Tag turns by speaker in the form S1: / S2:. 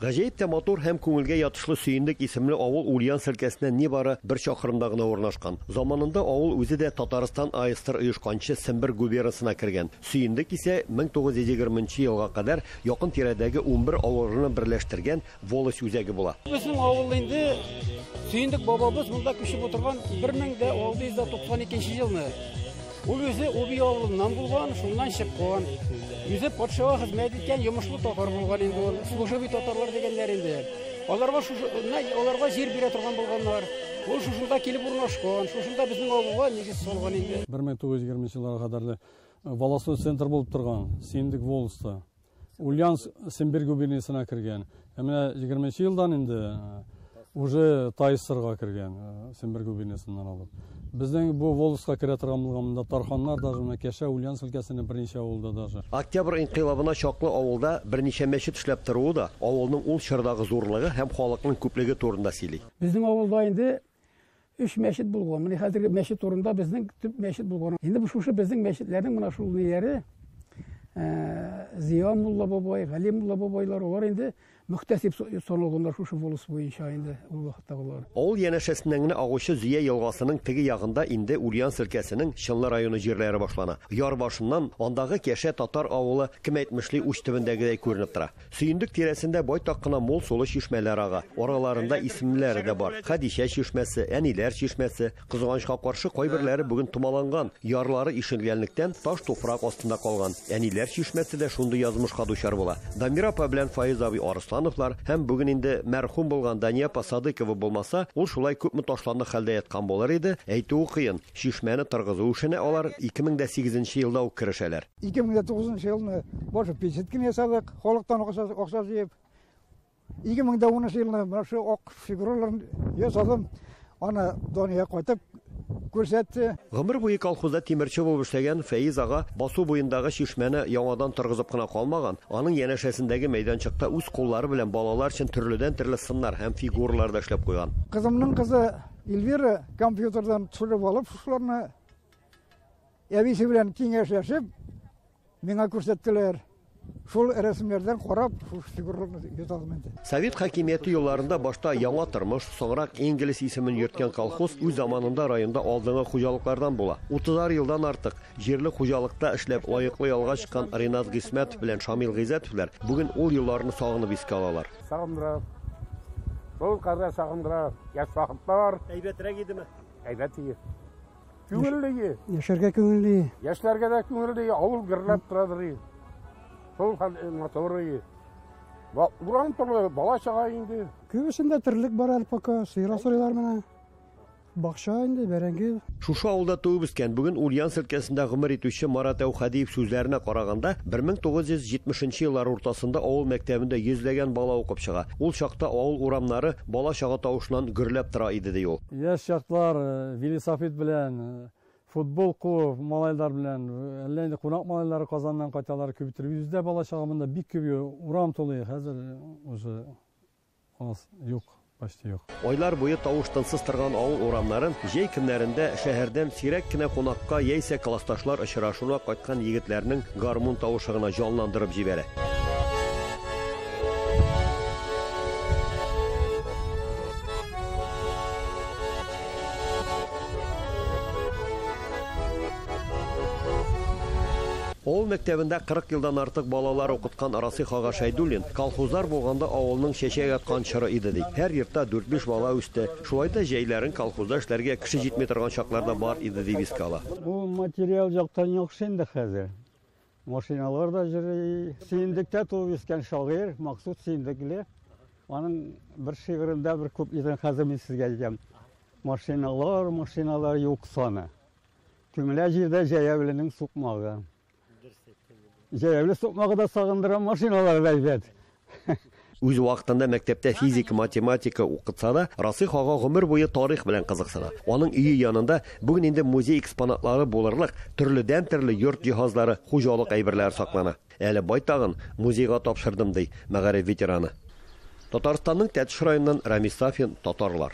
S1: Гаҗәеп тә матур һәм күңелгә ятышлы Сөендек исемле авыл Ульяновск өлкәсенә нибары бер чакрымда гына урнашкан. Заманында авыл үзе дә Татарстан АССР оешканчы Сембер губернасына кергән. Сөендек исә 1920 нчы елга кадәр якын тирәдәге 11 авылны берләштергән волость үзәге була.
S2: Безнең авыл инде Сөендек бабабыз монда күчеп утырган 1692 елны. Ул үзе Уби авылыннан булган, шуннан чыккан. Үзе патшага хезмәт иткән йомышлы татар булган инде ул. Служивый татарлар дигәннәр инде. Аларга шушы, аларга җир бирә торган булганнар. Ул шушында килеп урнашкан, шушында безнең авылга нигез салган инде.
S3: 1920 елларга кадәрле волостной центр булып торган Синдик волосты. Ульяновск Сембер губерниясенә кергән. Ә менә 20 елдан инде уже ТАССРга кергән, Сембер губерниясеннән алып. Безнең бу волостка керә торган булган монда Тарханнар даже менә Кәшә, Ульяновск өлкәсенең берничә авылда даже.
S1: Октябрь инкыйлабына чаклы авылда берничә мәчет эшләп торуы да авылның ул чордагы зурлыгы һәм халыкның күплеге турында сөйли.
S2: Безнең авылда инде 3 мәчет булган. Менә хәзерге мәчет турында безнең төп мәчет булган. Инде бу шушы безнең мәчетләрнең менә шул ниләре, Зия мулла бабай, Гали мулла бабайлар, алар инде мөхтәсиб саналганнар шушы волость буенча инде ул вакыттагылар.
S1: Авыл янәшәсеннән генә агучы Зөя елгасының теге ягында инде Ульяновск өлкәсенең Чынлы районы җирләре башлана. Яр башыннан андагы Кәшә татар авылы, кем әйтмешли, уч төбендәгедәй күренеп тора. Сөендек тирәсендә байтак кына мул сулы чишмәләр ага. Араларында исемлеләре дә бар. Хәдичә чишмәсе, Әниләр чишмәсе. Кызганычка каршы, кайберләре бүген томаланган, ярлары ишелгәнлектән таш туфрак астында калган. Әниләр чишмәсе дә шундый язмышка дучар була. Дамира апа белән Фаиз абый Арыслановлар һәм бүген инде мәрхүм булган Дания апа Садыйкова булмаса, ул шулай күпме ташландык хәлдә яткан булыр иде, әйтүе кыен. Чишмәне торгызу эшенә алар 2008 елда ук керешәләр.
S4: 2009 елны башы песеткин ясадык, халыктан акча җыеп. 2010 елны менә шу ак фигураларын ясадым. Аны Дания кайтып күрсәтте.
S1: Гомер буе колхозда тимерче булып эшләгән Фәиз ага басу буендагы чишмәне яңадан торгызып кына калмаган, аның янәшәсендәге мәйданчыкта үз куллары белән балалар өчен төрледән-төрле сыннар һәм фигуралар да эшләп куйган.
S4: Кызымның кызы Эльвира компьютердан төшереп алып шушыларны әбисе белән киңәшләшеп миңа күрсәттеләр. Шул рәсемнәрдән карап, шул фигураларны ясадым инде.
S1: Совет хакимияте елларында башта Яңа тормыш, соңрак Энгельс исемен йөрткән колхоз үз заманында районда алдынгы хуҗалыклардан була. 30 елдан артык җирле хуҗалыкта эшләп лаеклы ялга чыккан Ринат Гыйсмәтов белән Шамил Гыйзәтовлар бүген ул елларны сагынып искә алалар.
S5: Сагындыра. Шул кадәр сагындыра. Яшь вакытлар.
S1: Әйбәтрәк идеме?
S5: Әйбәт иде. Күңелле.
S2: Яшәргә күңелле.
S5: Яшьләргә дә күңелле, авыл гөрләп торадыр. Шул хәл матур. Урам тулы бала чага инде.
S2: Күбесендә терлек бар әле пока, сыер асрыйлар менә. Бакча инде, бәрәңге.
S1: Шушы авылда туып үскән, бүген Ульяновск өлкәсендә гомер итүче Марат Әүхәдиев сүзләренә караганда, 1970 еллар уртасында авыл мәктәбендә йөзләгән бала укып чыга. Ул чакта авыл урамнары бала чага тавышыннан гөрләп тора иде, ди ул.
S3: Яшь чаклар велосипед белән, футбол куып, малайлар белән, әллә инде кунак малайлары Казаннан кайталар күп итеп. Үзе дә бала чага монда бик күп урам тулы, хәзер уже аз юк. Почти юк.
S1: Айлар буе тавыш тынсыз торган авыл урамнарын җәй көннәрендә шәһәрдән сирәк кенә кунакка яисә классташлар очрашуына кайткан егетләрнең гармун тавышы гына җанландырып җибәрә. Авыл мәктәбендә 40 елдан артык балалар укыткан Расих ага Шәйдуллин колхозлар булганда авылның чәчәк аткан чоры иде ди. Һәр йортта 4-5 бала үсте. Шулай да җәйләрен колхозда эшләргә кеше җитми торган чаклар да бар иде дип искә ала.
S6: Бу материал яктан яхшы инде хәзер. Машиналар да йөри. Сөендектә туып үскән шагыйрь Максут Сөендекле. Аның бер шигырендә бер күп изен хәзер мин сезгә әйтәм. Машиналар, машиналар юк саны. Күмелә җирдә җәяүленең сукмагы. Җәяүле сукмагы да сагындыра, машиналар да әйбәт.
S1: Үз вакытында мәктәптә физика, математика укытса да, Расих ага гомер буе тарих белән кызыксына. Аның өе янында бүген инде музей экспонатлары булырлык төрледән-төрле йорт җиһазлары, хуҗалык әйберләре саклана. Әле байтагын музейга тапшырдым, ди мәгариф ветераны. Татарстанның Тәтеш районыннан Рамис Сафин, Татарлар.